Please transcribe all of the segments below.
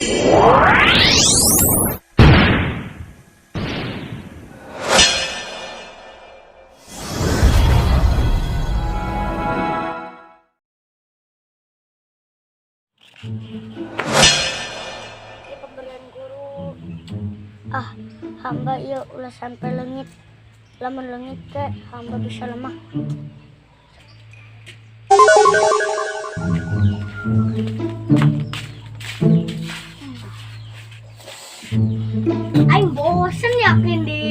Ini pemberian guru. Ah, hamba ya ulah sampai leungit. Lamun leungit ke hamba bisa lemah. Aing bosen yakin di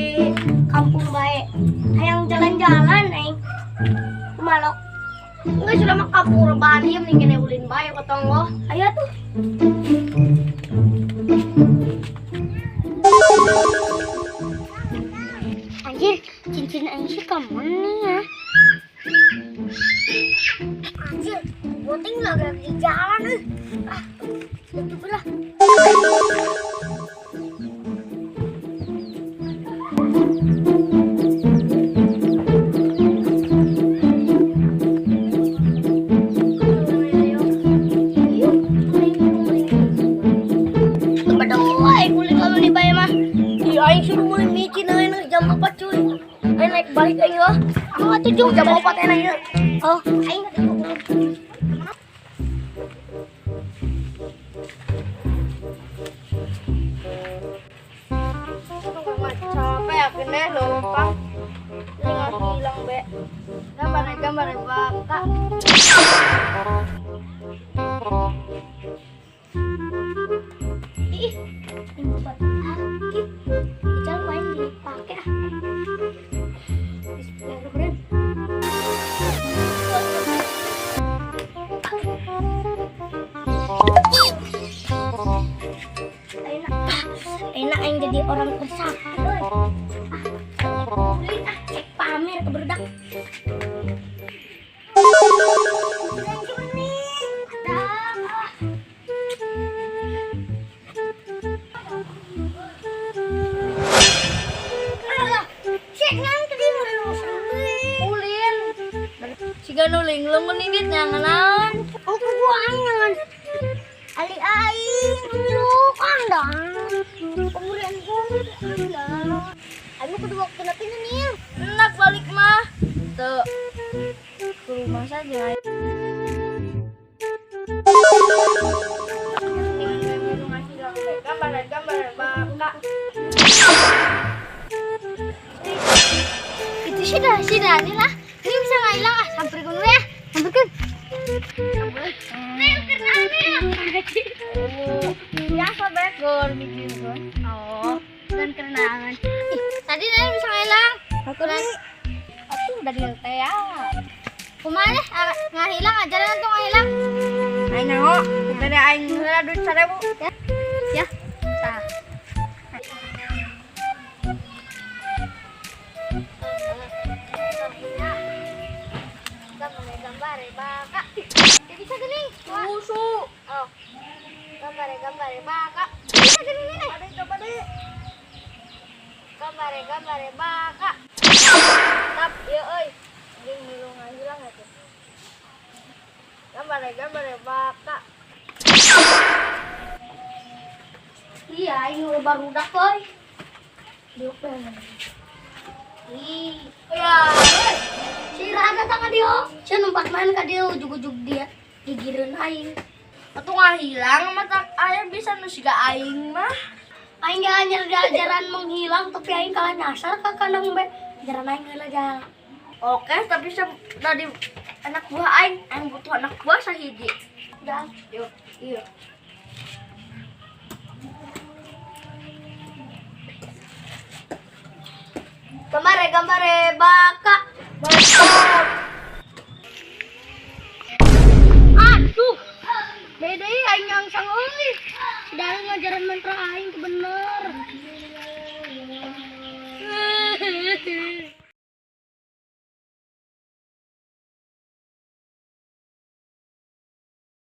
kampung bae. Hayang jalan-jalan aing. Malok. Enggak sudah mah kampung rebahan ieu mending kene ulin bae ka tonggoh. Ayo tuh. Anjir, cincin aing sih kamu nih ya. Anjir, boting lagi di jalan eh. Ah, itu lah. Berdoa, aing ulin kalau nih bae mah. Ih, aing suruh mulai micin aing jam 4 cuy. Aing naik balik aing lah. Aku atuh jauh jam 4 aing naik. Oh, aing Capek ya kene lompang. Ini hilang be. Gambar gambar baka. Ih, ini buat lagi. Jangan main dipakai ah. Bismillahirrahmanirrahim. Enak, enak yang jadi orang tersakit. Ah, ah, cek pamer ke berdak. Ulin. Siga nu linglung mun indit nyanganan. Oh, gua aing nyangan. Ali aing lu kandang. Pemberian guru kandang. Aing kudu waktu napi nih. Enak balik mah. Tuh. Ke rumah saja. Gambar gambar baka. Itu sudah sudah nih lah. Ini bisa nggak hilang ah. Sampai dulu ya. Sampaikan. Nih, kenal nih. Biasa bekor bikin kan. Oh, dan kenalan. Ih, tadi Nani bisa ngilang. Aku nih. Aku udah di ya. Kumaha deh, nggak hilang ajaran tuh nggak hilang. Aing nyaho, bere aing heula duit 1000. Ya. Ya. Tah. Gambar baka. Bisa gini. Susu. Oh. Gambar gambar baka. Bisa gini nih. Ade coba deh. Gambar gambar baka. Tap ieu euy. Jeung milu ngahilang atuh. Gambar gambar baka. Iya, ini baru udah euy. Diuk Ih, Ya. si Raga tangan dia. Si numpak main ka dia ujug-ujug dia gigireun aing. Atuh ngahilang mah tak aya bisa nu siga aing mah. Aing gak hanya ajaran menghilang tapi aing kalah nyasar ka kandang be. Ajaran aing heula jal. Oke, tapi tadi anak buah aing, aing butuh anak buah sahiji. Dah. Yuk, iya. Gambar gambar baka. Mantap. Aduh. Beda aing yang sang euy. Si Dara ngajaran mantra aing bener.